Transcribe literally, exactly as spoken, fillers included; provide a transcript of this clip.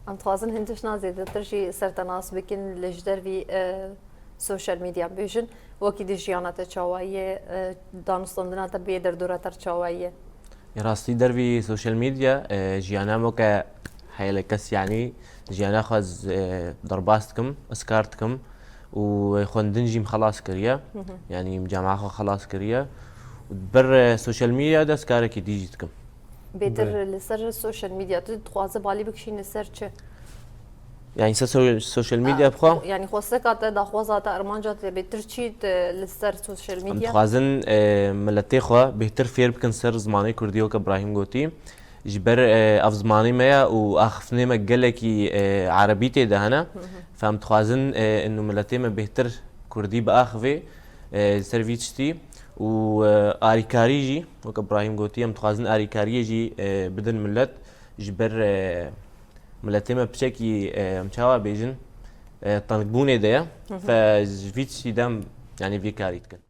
Em dixwazin hin tiştna zêdetir jî ser te nas bikin, li ji dervî, e, social media bêjin, wekî di jiyana te çawa ye, e, danûstandina te bê derdora te çawa ye? Rastî dervî social media, e, jiyana me weke heyelê kes, yanî jiyana xwe ez, e, derbas dikim, ez kar dikim û xwendin jî min xelas kiriye. Yanî min cama xwe xelas kiriye. Û ber, e, social media de ez karekî dî jî dikim. Bêtir li ser social media, tu dixwaze balî bikişîne ser çi? Yanî ser so-, social media bixwe. Yanî xwesteka te, daxwaza te, armanca te bêtir çi te li ser social Em media? Dixwazin, e, miletê xwe bêhtir fêr bikin ser zimanê kurdî, weke Brahîm gotî. Ji ber, e, ev zimanê me ye û axiftinê me gelekî, e, erebî tê de hene. Fe em dixwazin, e, inu miletê me bêhtir kurdî biaxivê, e, ser vî tiştî û, e, arîkarî jî, weke Brahîm gotî, em dixwazin arîkariyê jî, e, bidin milet. Ji ber, e, miletê me piçekî, e, em çawa bêjin, e, tengbûnê de ye. Fe ji vî tiştî de em, yanî vî karî dikin.